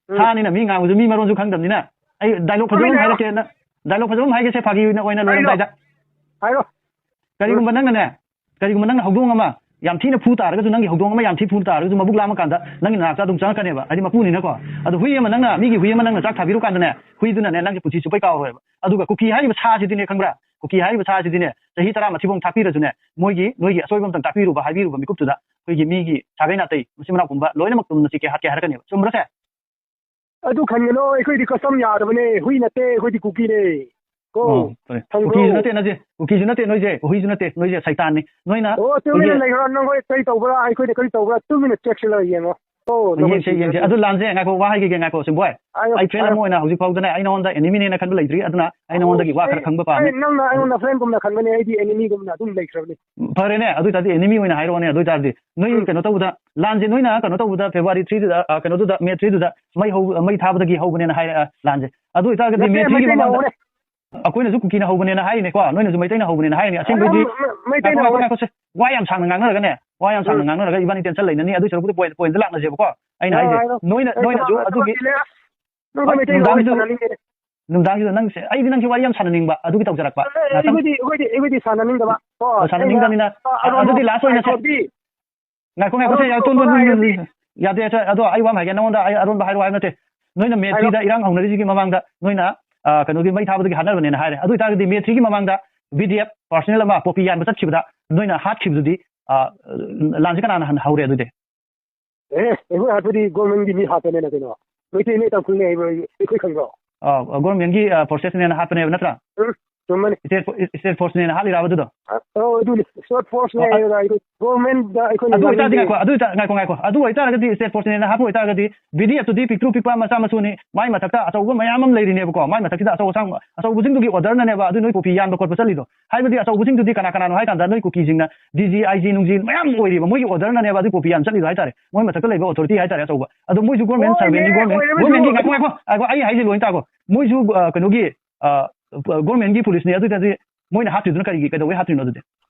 ꯎꯝ꯫ ꯁꯥꯅꯤꯅ ꯃꯤ ꯉꯥꯡꯕꯁꯨ ꯃꯤ ꯃꯔꯣꯟꯁꯨ ꯈꯪꯗꯕꯅꯤꯅ꯫ ꯑꯩ ꯗꯥꯏꯂꯣꯛ ꯐꯖꯕ ꯑꯃ ꯇꯨꯃꯤꯟꯅ ꯍꯥꯏꯔꯛꯀꯦ, ꯅꯪ ꯗꯥꯏꯂꯣꯛ ꯐꯖꯕ ꯑꯃ ꯍꯥꯏꯒꯦꯁꯦ, ꯐꯥꯒꯤ ꯑꯣꯏꯅ, ꯑꯣꯏꯅ ꯍꯥꯏꯔꯣ꯫ ꯂꯣꯏꯔꯝꯗꯥꯏꯗ꯫ ꯍꯥꯏꯔꯣ꯫ ꯀꯔꯤꯒꯨꯝꯕ ꯎꯝ꯫ ꯅꯪꯅꯅꯦ, ꯀꯔꯤꯒꯨꯝꯕ ꯅꯪꯅ ꯍꯧꯗꯣꯡ ꯑꯃ ꯌꯥꯝ ꯊꯤꯅ ꯐꯨ ꯇꯥꯔꯒꯁꯨ, ꯅꯪꯒꯤ ꯍꯧꯗꯣꯡ ꯑꯃ ꯌꯥꯝ ꯊꯤ ꯐꯨ ꯇꯥꯔꯒꯁꯨ, ꯃꯕꯨꯛ ꯂꯥꯝꯃꯀꯥꯟꯗ ꯅꯪꯒꯤ ꯅꯥꯛꯇ ꯑꯗꯨꯝ ꯆꯪꯉꯛꯀꯅꯦꯕ, ꯍꯥꯏꯗꯤ ꯃꯄꯨꯅꯤꯅꯀꯣ꯫ ꯑꯗꯣ ꯍꯨꯏ ꯑꯃ ꯅꯪꯅ, ꯃꯤꯒꯤ ꯍꯨꯏ ꯑꯃ ꯅꯪꯅ ꯆꯥꯛ ꯊꯥꯕꯤꯔꯨꯀꯥꯟꯗꯅꯦ, ꯍꯨꯏꯗꯨꯅꯅꯦ ꯅꯪꯁꯦ ꯄꯨꯟꯁꯤ ꯆꯨꯞꯄꯩ ꯀꯥꯎꯔꯣꯏꯕ꯫ ꯑꯗꯨꯒ ꯀꯨꯀꯤ ꯍꯥꯏꯔꯤꯕ ꯁꯥꯁꯤꯗꯤꯅꯦ, ꯈꯪꯕ꯭ꯔꯥ? ꯀꯨꯀꯤ ꯍꯥꯏꯔꯤꯕ ꯁꯥꯁꯤꯗꯤꯅꯦ, ꯆꯍꯤ ꯇꯔꯥ ꯃꯊꯤꯕꯣꯡ ꯊꯥꯛꯄꯤꯔꯁꯨꯅꯦ, ꯃꯣꯏꯒꯤ, ꯅꯣꯏꯒꯤ ꯑꯁꯣꯏꯕ ꯑꯝꯇꯪ ꯇꯥꯛꯄꯤꯔꯨꯕ, ꯍꯥꯏꯕꯤꯔꯨꯕ ꯃꯤꯀꯨꯞꯇꯨꯗ, ꯑꯩꯈꯣꯏꯒꯤ ꯃꯤꯒꯤ ꯁꯥꯒꯩ ꯅꯥꯇꯩ, ꯃꯆꯤꯟ ꯃꯅꯥꯎ ꯄꯨꯝꯕ ꯂꯣꯏꯅꯃꯛ ꯇꯨꯝꯅ ꯆꯤꯛꯀꯦ ꯍꯥꯠꯀꯦ ꯍꯥꯏꯔꯛꯀꯅꯦꯕ꯫ ꯆꯨꯝꯕ꯭ꯔꯁꯦ? ꯑꯗꯨ ꯈꯟꯒꯅꯣ, ꯑꯩꯈꯣꯏꯗꯤ ꯀꯁꯇꯝ ꯌꯥꯗꯕꯅꯦ, ꯍꯨꯏ ꯅꯠꯇꯦ, ꯑꯩꯈꯣꯏꯗꯤ ꯀꯨꯀꯤꯅꯦ꯫ ꯀꯣ, ꯑꯣ, ꯐꯔꯦ꯫ ꯈꯪꯕ꯭ꯔꯣ? ꯀꯨꯀꯤꯁꯨ ꯅꯠꯇꯦ ꯅꯪꯁꯦ, ꯀꯨꯀꯤꯁꯨ ꯅꯠꯇꯦ ꯅꯣꯏꯁꯦ, ꯍꯨꯏꯁꯨ ꯅꯠꯇꯦ ꯅꯣꯏꯁꯦ, ꯁꯩꯇꯥꯟꯅꯤ꯫ ꯅꯣꯏꯅ ꯑꯣ, ꯇꯨꯃꯤꯟꯅ ꯑꯩꯈꯣꯏꯒꯤ ꯂꯩꯈ꯭ꯔꯣ, ꯅꯈꯣꯏ ꯀꯔꯤ ꯇꯧꯕ꯭ꯔꯥ, ꯑꯩꯈꯣꯏꯗ ꯀꯔꯤ ꯇꯧꯕ꯭ꯔꯥ, ꯇꯨꯃꯤꯟꯅ ꯆꯦꯛꯁꯤꯜꯂꯒ ꯌꯦꯡꯉꯣ꯫ ꯑꯣ, ꯌꯦꯡꯁꯦ, ꯌꯦꯡꯁꯦ꯫ ꯑꯗꯨ ꯂꯥꯟꯁꯦ, ꯉꯥꯏꯈꯣ, ꯋꯥ ꯍꯥꯏꯈꯤꯒꯦ, ꯉꯥꯏꯈꯣ, ꯁꯤꯝꯕꯣꯏ꯫ ꯑꯥ, ꯑꯩ friend ꯑꯥ꯫ ꯑꯃ ꯑꯣꯏꯅ ꯍꯧꯖꯤꯛ ꯐꯥꯎꯗꯅꯦ, ꯑꯩ ꯅꯉꯣꯟꯗ enemyꯅꯦꯅ ꯈꯟꯕ ꯂꯩꯇ꯭ꯔꯤ, ꯑꯗꯨꯅ ꯑꯩ ꯅꯉꯣꯟꯗꯒꯤ ꯋꯥ ꯈꯔ ꯑꯩ, ꯈꯪꯕ ꯄꯥꯝꯃꯦ꯫ ꯑꯩ, ꯅꯪꯅ ꯑꯩꯉꯣꯟꯗ friendꯒꯨꯝꯅ ꯈꯟꯕꯅꯦ, ꯑꯩꯗꯤ enemyꯒꯨꯝꯅ ꯑꯗꯨꯝ ꯂꯩꯈ꯭ꯔꯕꯅꯤ꯫ ꯐꯔꯦꯅꯦ, ꯑꯗꯨ ꯑꯣꯏꯇꯥꯔꯗꯤ enemy ꯑꯣꯏꯅ ꯍꯥꯏꯔꯛꯑꯣꯅꯦ꯫ ꯑꯗꯨ ꯑꯣꯏꯇꯥꯔꯗꯤ ꯅꯣꯏ ꯎꯝ꯫ ꯀꯩꯅꯣ ꯇꯧꯕꯗ, ꯂꯥꯟꯁꯦ ꯅꯣꯏꯅ ꯀꯩꯅꯣ ꯇꯧꯕꯗ February threeꯗꯨꯗ, ꯑ, ꯀꯩꯅꯣꯗꯨꯗ, May threeꯗꯨꯗ ꯃꯩ ꯍꯧ-, ꯃꯩ ꯊꯥꯕꯗꯒꯤ ꯍꯧꯕꯅꯦꯅ ꯍꯥꯏꯔꯦ, ꯑ, ꯂꯥꯟꯁꯦ꯫ ꯑꯗꯨ ꯑꯣꯏꯇꯥꯔꯒꯗꯤ ꯅꯠꯇꯦ, May threeꯒꯤ ꯃꯩꯇꯩꯅ ꯃꯃꯥꯡꯗ ꯍꯧꯕꯅꯦ꯫ ꯑꯩꯈꯣꯏꯅꯁꯨ ꯀꯨꯀꯤꯅ ꯍꯧꯕꯅꯦꯅ ꯍꯥꯏꯔꯤꯅꯦꯀꯣ, ꯅꯣꯏꯅꯁꯨ ꯃꯩꯇꯩꯅ ꯍꯧꯕꯅꯦꯅ ꯍꯥꯏꯔꯤꯅꯦ꯫ ꯑꯁꯦꯡꯕꯩꯗꯤ ꯃ-, ꯃ-, ꯃꯩꯇꯩꯅ ꯉꯥꯏꯈꯣ, ꯉꯥꯏꯈꯣ, ꯍꯧꯕꯅꯦ꯫ ꯉꯥꯏꯈꯣ, ꯁꯦ꯫ ꯋꯥ ꯌꯥꯝ ꯁꯥꯡꯅ ꯉꯥꯡꯅꯔꯒꯅꯦ, ꯋꯥ ꯌꯥꯝ ꯁꯥꯡꯅ ꯎꯝ꯫ ꯉꯥꯡꯅꯔꯒ ꯏꯕꯥꯅꯤ tension ꯂꯩꯅꯅꯤ꯫ ꯑꯗꯨ ꯁꯔꯨꯛꯄꯨꯗꯤ point, pointꯇ ꯂꯥꯛꯅꯁꯦꯕꯀꯣ꯫ ꯑꯩꯅ ꯍꯥꯏꯁꯦ, ꯍꯥꯏꯔꯣ꯫ ꯅꯣꯏꯅ, ꯑꯩ ꯅꯣꯏꯅꯁꯨ ꯊꯕꯛ, ꯑꯗꯨꯒꯤ ꯊꯕꯛ ꯆꯤꯜꯂꯦ꯫ ꯅꯪ ꯍꯣꯏ, ꯃꯩꯇꯩ ꯂꯣꯟ ꯅꯨꯡꯗꯥꯡꯁꯤꯗ, ꯁꯥꯟꯅꯅꯤꯡꯗꯦ꯫ ꯅꯨꯡꯗꯥꯡꯁꯤꯗ ꯅꯪꯁꯦ, ꯑꯩꯗꯤ ꯅꯪꯁꯦ ꯋꯥꯔꯤ ꯌꯥꯝ ꯁꯥꯟꯅꯅꯤꯡꯕ ꯑꯗꯨꯒꯤ ꯇꯧꯖꯔꯛꯄ꯫ ꯑꯦ, ꯑꯦ, ꯉꯥꯛꯇꯪ꯫ ꯑꯩꯈꯣꯏꯗꯤ, ꯑꯩꯈꯣꯏꯗꯤ, ꯑꯩꯈꯣꯏꯗꯤ ꯁꯥꯟꯅꯅꯤꯡꯗꯕ꯫ ꯀꯣ, ꯑꯣ, ꯁꯥꯟꯅꯅꯤꯡꯗꯕꯅꯤꯅ꯫ ꯑꯩꯅ ꯑ-, ꯑꯗꯨꯗꯤ ꯑꯔꯣꯟꯕ last ꯑꯣꯏꯅ ꯁꯦ-, ꯍꯥꯏꯕꯗꯤ, ꯉꯥꯏꯈꯣ, ꯉꯥꯏꯈꯣ, ꯁꯦ, ꯑꯔꯣꯟꯕ ꯌꯥ-, ꯇꯣꯟ, ꯇꯣꯟ, ꯍꯥꯏꯔꯗꯤ꯫ ꯌꯥꯗꯦ, ꯁꯦ, ꯑꯗꯣ ꯑꯩ ꯋꯥ ꯑꯃ ꯍꯥꯏꯒꯦ ꯅꯉꯣꯟꯗ, ꯑꯩ ꯑꯔꯣꯟꯕ ꯍꯥꯏꯔꯣ ꯍꯥꯏꯕ ꯅꯠꯇꯦ꯫ ꯅꯣꯏꯅ May ꯍꯥꯏꯔꯣ꯫ threeꯗ ꯏꯔꯥꯡ ꯍꯧꯅꯔꯤꯁꯤꯒꯤ ꯃꯃꯥꯡꯗ ꯅꯣꯏꯅ, ꯑ, ꯀꯩꯅꯣꯒꯤ ꯃꯩ ꯊꯥꯕꯗꯒꯤ ꯍꯥꯠꯅꯕꯅꯦꯅ ꯍꯥꯏꯔꯦ꯫ ꯑꯗꯨ ꯑꯣꯏꯇꯥꯔꯒꯗꯤ May threeꯒꯤ ꯃꯃꯥꯡꯗ V D F personnel ꯑꯃ poppy ꯌꯥꯟꯕ ꯆꯠꯈꯤꯕꯗ ꯅꯣꯏꯅ ꯍꯥꯠꯈꯤꯕꯗꯨꯗꯤ, ꯑ, ꯂꯥꯟꯁꯦ ꯀꯅꯥꯅ ꯍꯥꯟꯅ ꯍꯧꯔꯦ ꯑꯗꯨꯗꯤ? ꯑꯦ, ꯑꯩꯈꯣꯏ ꯍꯥꯠꯄꯗꯤ governmentꯀꯤ ꯃꯤ ꯍꯥꯠꯄꯅꯦꯅ ꯀꯩꯅꯣ꯫ ꯃꯩꯇꯩꯅꯦ ꯇꯥꯡꯈꯨꯜꯅꯦ ꯍꯥꯏꯕ ꯑꯩꯈꯣꯏ ꯈꯪꯕ꯭ꯔꯣ? ꯑ, governmentꯀꯤ, ꯑ, forcesꯅꯦꯅ ꯍꯥꯠꯄꯅꯦꯕ ꯅꯠꯇ꯭ꯔꯥ? ꯎꯝ, ꯆꯨꯝꯃꯅꯤ꯫ State fo-, state forceꯅꯦꯅ ꯍꯥꯠꯂꯤꯔꯕ ꯑꯗꯨꯗꯣ? ꯑ, ꯑꯣ, ꯑꯗꯨꯅꯤ꯫ State forceꯅꯦ ꯑ, ꯑ, ꯍꯥꯏꯔꯒ ꯑꯩꯈꯣꯏ governmentꯗ ꯑꯩꯈꯣꯏꯅ ꯑꯗꯨ ꯑꯣꯏꯇꯥꯔꯗꯤ ꯌꯣꯛꯏꯅꯦ꯫ ꯉꯥꯏꯈꯣ, ꯑꯗꯨ ꯑꯣꯏꯇꯥ-, ꯉꯥꯏꯈꯣ, ꯉꯥꯏꯈꯣ꯫ ꯑꯗꯨ ꯑꯣꯏꯇꯥꯔꯒꯗꯤ state forceꯅꯦꯅ ꯍꯥꯞꯄ ꯑꯣꯏꯇꯥꯔꯒꯗꯤ V D Fꯇꯨꯗꯤ ꯄꯤꯛꯇ꯭ꯔꯨ ꯄꯤꯛꯄ ꯃꯆꯥ ꯃꯁꯨꯅꯤ꯫ ꯃꯥꯏ ꯃꯊꯛꯇ ꯑꯆꯧꯕ ꯃꯌꯥꯝ ꯑꯃ ꯂꯩꯔꯤꯅꯦꯕꯀꯣ꯫ ꯃꯥꯏ ꯃꯊꯛꯁꯤꯗ ꯑꯆꯧ ꯑꯁꯥꯡ, ꯑꯆꯧꯕꯁꯤꯡꯗꯨꯒꯤ orderꯅꯅꯦꯕ ꯑꯗꯨ ꯅꯣꯏ poppy ꯌꯥꯟꯕ ꯈꯣꯠꯄ ꯆꯠꯂꯤꯗꯣ꯫ ꯍꯥꯏꯕꯗꯤ ꯑꯆꯧꯕꯁꯤꯡꯗꯨꯗꯤ ꯀꯅꯥ ꯀꯅꯥꯅꯣ ꯍꯥꯏ ꯀꯥꯟꯗ ꯅꯣꯏ ꯀꯨꯀꯤꯁꯤꯡꯅ D G, I G ꯅꯨꯡꯖꯤ ꯃꯌꯥꯝ ꯑꯣꯏꯔꯤꯕ, ꯃꯣꯏꯒꯤ orderꯅꯅꯦꯕ ꯑꯗꯨ poppy ꯌꯥꯟ ꯆꯠꯂꯤꯗꯣ ꯍꯥꯏꯇꯥꯔꯦ꯫ ꯃꯣꯏ ꯃꯊꯛꯇ ꯂꯩꯕ authority ꯍꯥꯏꯇꯥꯔꯦ, ꯑꯆꯧꯕ꯫ ꯑꯗꯣ ꯃꯣꯏꯁꯨ government ꯑꯣꯏꯔꯦ, servantꯅꯤ, government, ꯑꯣꯏꯔꯕꯁꯨ governmentꯀꯤ, ꯉꯥꯏꯈꯣ, ꯉꯥꯏꯈꯣ, ꯉꯥꯏꯈꯣ, ꯑꯩ ꯍꯥꯏꯁꯦ ꯂꯣꯏ ꯇꯥꯈꯣ꯫ ꯃꯣꯏꯁꯨ, ꯑ, ꯀꯩꯅꯣꯒꯤ, ꯑ, governmentꯀꯤ policeꯅꯤ꯫ ꯑꯗꯨ ꯑꯣꯏꯇꯥꯔꯗꯤ ꯃꯣꯏꯅ ꯍꯥꯠꯇ꯭ꯔꯤꯗꯨꯅ ꯀꯔꯤꯒꯤ, ꯀꯩꯗꯧꯕꯩ ꯍꯥꯠꯇ꯭ꯔꯤꯅꯣ ꯑꯗꯨꯗꯤ?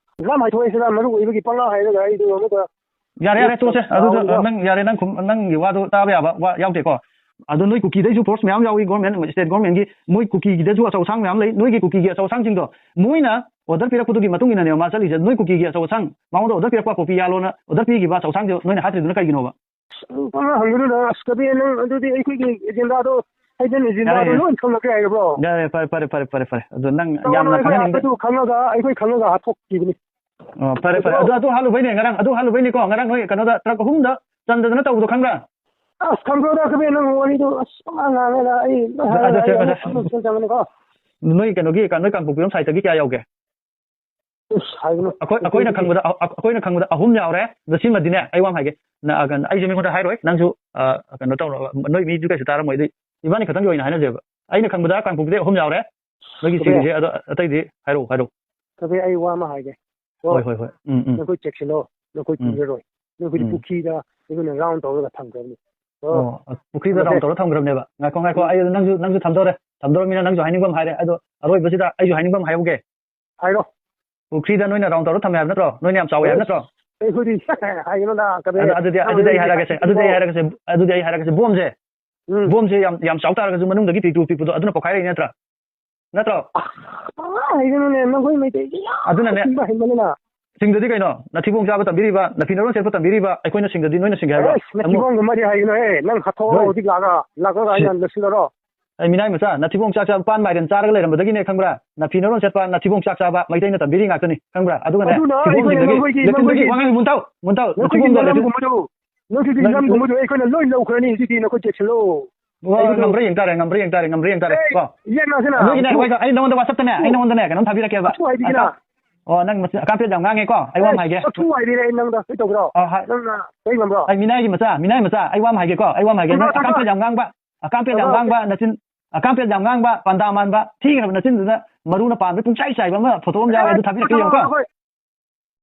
ꯂꯝ ꯍꯥꯏꯊꯣꯛꯑꯁꯤꯔ, ꯃꯔꯨ ꯑꯣꯏꯕꯒꯤ ꯄꯉꯥ ꯍꯥꯏꯔꯒ ꯑꯩꯗꯣ ꯑꯃꯨꯛꯀ ꯌꯥꯔꯦ, ꯌꯥꯔꯦ, ꯇꯣꯛꯑꯁꯦ꯫ ꯑꯗꯨꯗ, ꯌꯥꯎꯔꯤꯗꯣ꯫ ꯅꯪ ꯌꯥꯔꯦ, ꯅꯪ ꯈꯨꯝ-, ꯅꯪꯒꯤ ꯋꯥꯗꯣ ꯇꯥꯕ ꯌꯥꯕ ꯋꯥ ꯌꯥꯎꯗꯦꯀꯣ꯫ ꯑꯗꯣ ꯅꯣꯏ ꯀꯨꯀꯤꯗꯩꯁꯨ force ꯃꯌꯥꯝ ꯌꯥꯎꯏ, government, state governmentꯀꯤ꯫ ꯃꯣꯏ ꯀꯨꯀꯤꯒꯤꯗꯁꯨ ꯑꯆꯧ ꯑꯁꯥꯡ ꯃꯌꯥꯝ ꯂꯩ꯫ ꯅꯣꯏꯒꯤ ꯀꯨꯀꯤꯒꯤ ꯑꯆꯧ ꯑꯁꯥꯡꯁꯤꯡꯗꯣ ꯃꯣꯏꯅ order ꯄꯤꯔꯛꯄꯗꯨꯒꯤ ꯃꯇꯨꯡ ꯏꯟꯅꯅꯦꯕ ꯃꯥ ꯆꯠꯂꯤꯁꯦ꯫ ꯅꯣꯏ ꯀꯨꯀꯤꯒꯤ ꯑꯆꯧ ꯑꯁꯥꯡ, ꯃꯉꯣꯟꯗ order ꯄꯤꯔꯛꯄ poppy ꯌꯥꯜꯂꯣꯅ order ꯄꯤꯈꯤꯕ ꯑꯆꯧ ꯑꯁꯥꯡꯗꯣ ꯅꯣꯏꯅ ꯍꯥꯠꯇ꯭ꯔꯤꯗꯨꯅ ꯀꯩꯒꯤꯅꯣꯕ? ꯑꯁ, ꯑꯗꯨ ꯄꯪꯍꯪ ꯍꯪꯒꯅꯨꯗ꯫ ꯑꯁ, ꯀꯕꯤ, ꯅꯪ ꯑꯗꯨꯗꯤ ꯑꯩꯈꯣꯏꯒꯤ agendaꯗꯣ, hidden agendaꯗꯣ ꯌꯥꯔꯦ, ꯌꯥꯔꯦ꯫ ꯂꯣꯏ ꯈꯪꯂꯛꯀꯦ ꯍꯥꯏꯔꯕ꯭ꯔꯣ? ꯌꯥꯔꯦ, ꯐꯔꯦ, ꯐꯔꯦ, ꯐꯔꯦ, ꯐꯔꯦ, ꯐꯔꯦ꯫ ꯑꯗꯣ ꯅꯪ ꯇꯧꯔꯣ, ꯌꯥꯝꯅ ꯑꯩꯈꯣꯏ ꯈꯪꯍꯟꯅꯤꯡꯗ- ꯍꯥꯠꯄꯗꯨ ꯈꯪꯉꯒ, ꯑꯩꯈꯣꯏ ꯈꯪꯉꯒ ꯍꯥꯠꯇꯣꯛꯈꯤꯕꯅꯤ꯫ ꯑꯣ, ꯐꯔꯦ, ꯐꯔꯦ꯫ ꯑꯗꯣ ꯑꯗꯨ ꯍꯥꯠꯂꯨꯕꯩꯅꯦ ꯉꯔꯥꯡ, ꯑꯗꯨ ꯍꯥꯠꯂꯨꯕꯩꯅꯤꯀꯣ ꯉꯔꯥꯡ ꯅꯣꯏ ꯀꯩꯅꯣꯗ truck ꯑꯍꯨꯝꯗ ꯆꯟꯗꯗꯅ ꯇꯧꯕꯗꯣ ꯈꯪꯕ꯭ꯔꯥ? ꯑꯁ, ꯈꯪꯕ꯭ꯔꯣꯗ, ꯀꯕꯤ, ꯅꯪ ꯋꯥꯔꯤꯗꯣ, ꯑꯁ, ꯄꯪꯉꯥꯡ ꯉꯥꯡꯉꯦꯗ꯫ ꯑꯩ ꯂꯣꯏ ꯑꯗꯣ, ꯍꯥꯏꯔꯒ ꯑꯗꯣ, ꯑꯩ ꯑꯗꯣ, ꯑꯃꯨꯛ ꯑꯃꯨꯛ ꯆꯪꯒꯅꯤꯀꯣ꯫ ꯅꯣꯏ ꯀꯩꯅꯣꯒꯤ, ꯅꯣꯏ ꯀꯥꯡꯄꯣꯛꯄꯤꯔꯣꯝ sideꯇꯒꯤ ꯀꯌꯥ ꯌꯥꯎꯒꯦ? ꯑꯁ, ꯍꯥꯏꯒꯅꯨ꯫ ꯑꯩꯈꯣꯏ ꯑꯩꯈꯣꯏꯅ ꯈꯪꯕꯗ ꯑ- ꯑ- ꯑꯩꯈꯣꯏꯅ ꯈꯪꯕꯗ ꯑꯍꯨꯝ ꯌꯥꯎꯔꯦ꯫ ꯑꯗꯣ ꯁꯤꯃꯗꯤꯅꯦ, ꯑꯩ ꯋꯥ ꯑꯃ ꯍꯥꯏꯒꯦ꯫ ꯅ- ꯑ- ꯀꯩꯅꯣ, ꯑꯩꯁꯨ ꯃꯤꯉꯣꯟꯗ ꯍꯥꯏꯔꯣꯏ, ꯅꯪꯁꯨ ꯑ, ꯀꯩꯅꯣ ꯇꯧꯔꯣ, ꯅꯣꯏ ꯃꯤꯁꯨ ꯀꯩꯁꯨ ꯇꯥꯔꯝꯃꯣꯏ꯫ ꯑꯗꯨ ꯏꯕꯥꯅꯤ ꯈꯛꯇꯪꯒꯤ ꯑꯣꯏꯅ ꯍꯥꯏꯅꯁꯦꯕ꯫ ꯑꯩꯅ ꯈꯪꯕꯗ ꯀꯥꯡꯄꯣꯛꯄꯤꯗꯤ ꯑꯍꯨꯝ ꯌꯥꯎꯔꯦ, ꯅꯣꯏꯒꯤ ꯀꯕꯤ? ꯆꯤꯡꯁꯦ꯫ ꯑꯗꯣ ꯑꯇꯩꯗꯤ ꯍꯥꯏꯔꯛꯑꯣ, ꯍꯥꯏꯔꯛꯑꯣ꯫ ꯀꯕꯤ, ꯑꯩ ꯋꯥ ꯑꯃ ꯍꯥꯏꯒꯦ꯫ ꯍꯣꯏ, ꯍꯣꯏ, ꯍꯣꯏ꯫ ꯎꯝ, ꯎꯝ꯫ ꯅꯈꯣꯏ ꯆꯦꯛꯁꯤꯜꯂꯣ, ꯅꯈꯣꯏ ꯎꯝ꯫ ꯄꯤꯔꯔꯣꯏ꯫ ꯅꯈꯣꯏꯗꯤ ꯎꯝ꯫ ꯄꯨꯈ꯭ꯔꯤꯗ ꯑꯩꯈꯣꯏꯅ ꯔꯥꯎꯟ ꯇꯧꯔꯒ ꯊꯝꯈ꯭ꯔꯕꯅꯤ꯫ ꯑꯣ꯫ ꯑꯣ, ꯄꯨꯈ꯭ꯔꯤꯗ ꯑꯗꯨꯅꯦ꯫ ꯔꯥꯎꯟ ꯇꯧꯔ ꯊꯝꯈ꯭ꯔꯕꯅꯦꯕ꯫ ꯉꯥꯏꯈꯣ, ꯉꯥꯏꯈꯣ, ꯎꯝ꯫ ꯑꯩ ꯅꯪꯁꯨ, ꯅꯪꯁꯨ ꯊꯝꯗꯧꯔꯦ꯫ ꯊꯝꯗꯧꯔꯃꯤꯅ ꯅꯪꯁꯨ ꯍꯥꯏꯅꯤꯡꯕ ꯑꯃ ꯍꯥꯏꯔꯦ꯫ ꯑꯗꯣ ꯑꯔꯣꯏꯕꯁꯤꯗ ꯑꯩꯁꯨ ꯍꯥꯏꯅꯤꯡꯕ ꯑꯃ ꯍꯥꯏꯍꯧꯒꯦ꯫ ꯍꯥꯏꯔꯣ꯫ ꯄꯨꯈ꯭ꯔꯤꯗ ꯅꯣꯏꯅ ꯔꯥꯎꯟ ꯇꯧꯔ ꯊꯝꯃꯦ ꯍꯥꯏꯕ ꯅꯠꯇ꯭ꯔꯣ? ꯅꯣꯏꯅ ꯌꯥꯝ ꯆꯥꯎꯋꯦ ꯍꯥꯏꯕ ꯅꯠꯇ꯭ꯔꯣ? ꯑꯩꯈꯣꯏꯗꯤ ꯍꯥꯏꯒꯅꯨꯗ, ꯀꯕꯤ꯫ ꯑꯗꯨ-, ꯑꯗꯨꯗꯤ, ꯅꯪ ꯑꯗꯨꯗꯤ ꯑꯩ ꯍꯧꯖꯤꯛ ꯍꯥꯏꯔꯛꯑꯒꯦꯁꯦ, ꯑꯗꯨꯗꯤ ꯑꯩ ꯍꯥꯏꯔꯛꯑꯒꯦꯁꯦ, ꯑꯗꯨꯗꯤ ꯑꯩ ꯍꯥꯏꯔꯛꯑꯒꯦꯁꯦ, ꯕꯣꯝꯁꯦ, ꯎꯝ꯫ ꯕꯣꯝꯁꯦ ꯌꯥꯝ, ꯌꯥꯝ ꯆꯥꯎ ꯇꯥꯔꯒꯁꯨ ꯃꯅꯨꯡꯗꯒꯤ ꯄꯤꯛꯇ꯭ꯔꯨ ꯄꯤꯛꯄꯗꯣ ꯑꯗꯨꯅ ꯄꯣꯈꯥꯏꯔꯛꯏ ꯅꯠꯇ꯭ꯔꯥ? ꯅꯠꯇ꯭ꯔꯣ? ꯑꯥ, ꯍꯩꯒꯅꯨꯅꯦ, ꯅꯈꯣꯏ ꯃꯩꯇꯩꯁꯦ ꯌꯥꯝ ꯑꯗꯨꯅꯅꯦ꯫ ꯁꯤꯡꯕ ꯍꯩꯃꯟꯗꯅ꯫ ꯁꯤꯡꯗꯗꯤ ꯀꯩꯅꯣ? ꯅꯊꯤꯕꯣꯡ ꯆꯥꯕ ꯇꯝꯕꯤꯔꯤꯕ, ꯅꯐꯤ ꯅꯔꯣꯟ ꯁꯦꯠꯄ ꯇꯝꯕꯤꯔꯤꯕ, ꯑꯩꯈꯣꯏꯅ ꯁꯤꯡꯗꯗꯤ ꯅꯣꯏꯅ ꯁꯤꯡꯒꯦ ꯍꯥꯏꯕ꯭ꯔꯣ? ꯑꯦꯁ, ꯅꯊꯤꯕꯣꯡꯒ ꯃꯔꯤ ꯍꯥꯏꯒꯅꯨꯍꯦ, ꯅꯪ ꯍꯥꯊꯣꯛꯑꯣ ꯍꯣꯏ꯫ ꯍꯧꯖꯤꯛ ꯂꯥꯛꯑꯒ, ꯂꯥꯛꯑꯒ ꯁꯤ-, ꯑꯩꯅ ꯂꯣꯏꯁꯤꯜꯂꯔꯣ? ꯑꯩ ꯃꯤꯅꯥꯏ ꯃꯆꯥ, ꯅꯊꯤꯕꯣꯡ ꯆꯥꯛ ꯆꯥꯕ ꯄꯥꯟ ꯃꯥꯏꯔꯦꯟ ꯆꯥꯔꯒ ꯂꯩꯔꯝꯕꯗꯒꯤꯅꯦ ꯈꯪꯕ꯭ꯔꯥ? ꯅꯐꯤ ꯅꯔꯣꯟ ꯁꯦꯠꯄ, ꯅꯊꯤꯕꯣꯡ ꯆꯥꯛ ꯆꯥꯕ, ꯃꯩꯇꯩꯅ ꯇꯝꯕꯤꯔꯤ ꯉꯥꯛꯇꯅꯤ ꯈꯪꯕ꯭ꯔꯥ? ꯑꯗꯨꯒꯅꯦ, ꯑꯗꯨꯅ ꯑꯩꯈꯣꯏꯅ ꯊꯤꯕꯣꯡꯁꯤꯡꯗꯒꯤ, ꯅꯈꯣꯏꯒꯤ, ꯂꯦꯇꯤꯟꯗꯒꯤ ꯅꯈꯣꯏꯒꯤ, ꯋꯥ ꯉꯥꯡ ꯃꯨꯟꯊꯧ, ꯃꯨꯟꯊꯧ, ꯅꯈꯣꯏꯒꯤ ꯅꯊꯤꯕꯣꯡꯗꯣ ꯂꯦꯇꯤꯟ ꯂꯝꯒꯨꯝꯕꯗꯣ, ꯅꯈꯣꯏꯒꯤ ꯅꯪ-, ꯂꯝꯒꯨꯝꯕꯗꯣ ꯑꯩꯈꯣꯏꯅ ꯂꯣꯏ ꯂꯧꯈ꯭ꯔꯅꯤ ꯍꯧꯖꯤꯛꯇꯤ, ꯅꯈꯣꯏ ꯆꯦꯛꯁꯤꯜꯂꯣ꯫ ꯋꯥ ꯍꯥꯏꯕꯗꯣ ꯉꯝꯕ꯭ꯔꯥ ꯌꯦꯡ ꯇꯥꯔꯦ, ꯉꯝꯕ꯭ꯔꯥ ꯌꯦꯡ ꯇꯥꯔꯦ, ꯉꯝꯕ꯭ꯔꯥ ꯌꯦꯡ ꯇꯥꯔꯦ, ꯑꯦ, ꯀꯣ꯫ ꯌꯦꯡ ꯉꯁꯤꯅ ꯑꯗꯨꯒꯤꯅꯦ, ꯑꯊꯨ-, ꯍꯣꯏ, ꯍꯣꯏ, ꯑꯩ ꯅꯉꯣꯟꯗ WhatsApp-ꯇꯅꯦ, ꯑꯩ ꯑꯊꯨ-, ꯅꯉꯣꯟꯗꯅꯦ ꯀꯩꯅꯣꯝ ꯊꯥꯕꯤꯔꯛꯀꯦꯕ꯫ ꯑꯊꯨ ꯍꯥꯏꯕꯤꯒꯤꯅ꯫ ꯑ, ꯑꯣ, ꯅꯪ ꯃꯁꯤ ꯑꯀꯥꯝꯄꯦꯠ ꯌꯥꯝ ꯉꯥꯡꯉꯦꯀꯣ, ꯑꯩ ꯋꯥ ꯑꯃ ꯑꯦ, ꯍꯥꯏꯒꯦ꯫ ꯑꯊꯨ ꯍꯥꯏꯕꯤꯔꯦ ꯑꯩ ꯅꯪꯗ, ꯀꯩ ꯇꯧꯒꯦꯔꯣ? ꯑ, ꯍꯥꯏ-, ꯅꯪꯅ ꯀꯩ ꯉꯝꯕ꯭ꯔꯣ? ꯑꯩ ꯃꯤꯅꯥꯏꯒꯤ ꯃꯆꯥ, ꯃꯤꯅꯥꯏ ꯃꯆꯥ, ꯑꯩ ꯋꯥ ꯑꯃ ꯍꯥꯏꯒꯦꯀꯣ, ꯑꯩ ꯋꯥ ꯑꯃ ꯍꯥꯏꯒꯦ꯫ ꯊꯝꯕ꯭ꯔꯣ, ꯅꯪ ꯊꯝꯕ꯭ꯔꯣ? ꯑꯀꯥꯝꯄꯦꯠ ꯌꯥꯝ ꯉꯥꯡꯕ, ꯑꯀꯥꯝꯄꯦꯠ ꯌꯥꯝ ꯊꯝꯕ꯭ꯔꯣ? ꯉꯥꯡꯕ, ꯅꯆꯤꯟ, ꯑꯀꯥꯝꯄꯦꯠ ꯌꯥꯝ ꯉꯥꯡꯕ, ꯄꯥꯟꯗꯥ ꯃꯥꯟꯕ, ꯊꯤꯈ꯭ꯔꯕ ꯅꯆꯤꯟꯗꯨꯅ ꯃꯔꯨꯅ ꯄꯥꯟꯕ ꯄꯨꯡꯆꯥꯏ ꯆꯥꯏꯕ ꯑꯃ ꯐꯣꯇꯣ ꯑꯃ ꯌꯥꯎꯋꯦ, ꯑꯗꯨ ꯊꯥꯕꯤꯔꯛꯀꯦ ꯌꯦꯡꯉꯨꯀꯣ꯫ ꯑꯩꯈꯣꯏ,